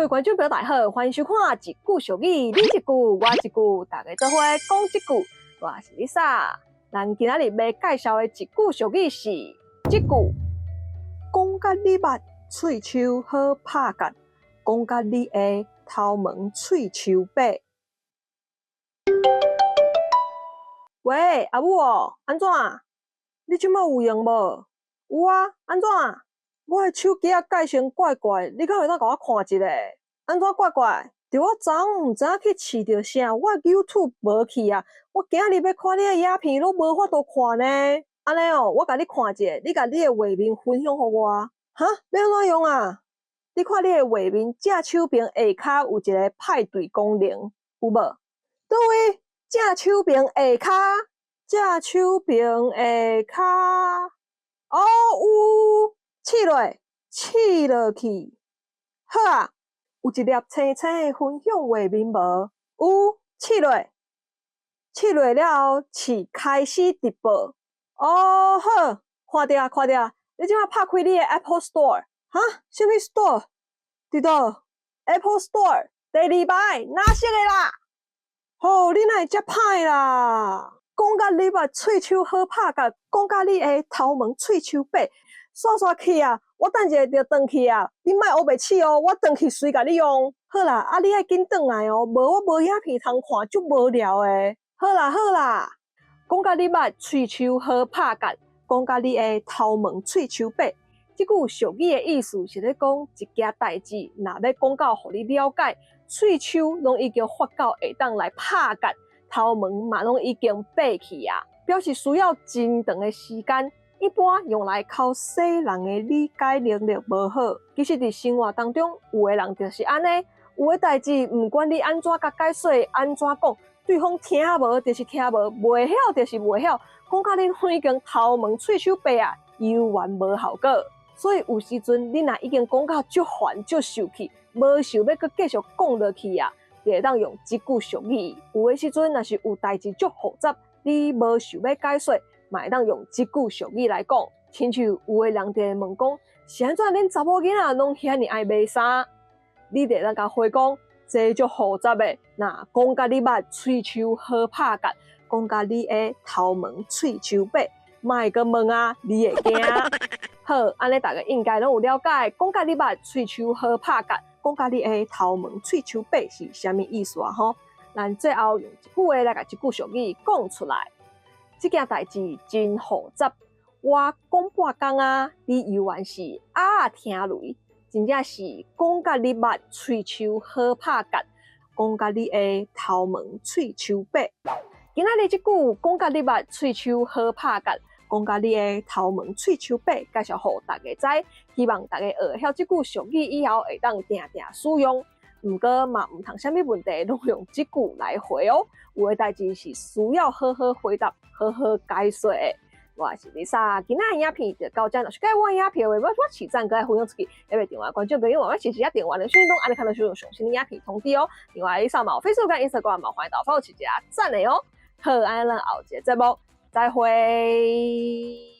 各位觀眾朋友大家好，歡迎收看《一句俗語》，你一句我一句，大家做伙講這句。我是 Lisa，咱今仔日欲介紹的一句俗語是這句：講甲你捌，喙鬚好拍結；講甲你會，頭毛喙鬚白。喂，阿母哦，按怎？你這擺有閒無？有啊，按怎？我的手機仔界線怪怪，你敢會當共我看一下？按怎怪怪？著我昨昏毋知影去試著啥，我的 YouTube 無去啊！我今仔日欲看你的影片，攏無法度看呢。按呢哦，我共你看一下，你共你的畫面分享予我。哈？欲按怎用啊？你看你的畫面正手爿下跤有一个派對功能，有無？佗位？正手爿下跤，正手爿下跤，哦，有，試落，試落去，好啊，有一粒青青的分享畫面無？有，試落，試落了後，試開始直播。哦，好，看著啊，看著啊，你這擺拍開你的 Apple Store，哈？啥物 Store？佇佗？Apple Store，第二排，藍色的啦？吼，你哪會遮歹啦？講甲你捌，喙鬚好拍結，講甲你會，頭毛喙鬚白，煞煞去啊！我等一下就轉去啊！你莫烏白試哦，我轉去隨共你用。好啦，啊你愛緊轉來哦，無我無影片通看，足無聊的。好啦好啦，講甲你捌，喙鬚好拍結，講甲你會，頭毛喙鬚白。這句俗語的意思是咧講一件代誌，若欲講到予你了解，喙鬚攏已經發到會當來拍結，頭毛嘛攏已經白去啊，表示需要真長的時間。一般用來剾洗人的理解能力無好。其實佇生活當中，有的人就是按呢，有的代誌毋管你按怎共解說，按怎講，對方聽無就是聽無，袂曉就是袂曉，講甲恁已經頭毛喙鬚白啊，猶原無效果。所以有時陣你若已經講到足煩足受氣，無想欲閣繼續講落去啊，就會當用這句俗語。有的時陣若是有代誌足複雜，你無想欲解說，嘛會當用這句俗語來講。親像有的人就會問講，是按怎恁查某囡仔攏遐爾愛買衫？你就會當共回講，這足複雜的，若講甲你捌，喙鬚好拍結，講甲你會，頭毛喙鬚白，莫閣問啊，你會驚。好，按呢大家應該攏有了解，講甲你捌，喙鬚好拍結，講甲你會，頭毛喙鬚白是啥物意思啊？吼，咱最後用一句話來共這句俗語講出來。這件代誌真複雜，我講半工啊，你猶原是鴨仔聽雷，真正是講甲你捌，喙鬚好拍結，講甲你會，頭毛喙鬚白。今仔日這句講甲你捌，喙鬚好拍結，講甲你會，頭毛喙鬚白，介紹予大家知，希望大家學曉這句俗語以後會當定定使用。毋過嘛，毋通啥物問題攏用這句來回哦。有的代誌是需要好好回答、好好解說的。我是 Lisa，今仔的影片就到這。若是喜歡我的影片的話，我起讚閣愛分享出去。猶未訂閱觀眾朋友，我隨時仔訂閱，連訊息攏按呢看到收到上新的影片通知哦。另外，Lisa 嘛有 Facebook 佮 Instagram 嘛，歡迎到 follow 起一下讚的哦。好，按呢咱後一個節目再會。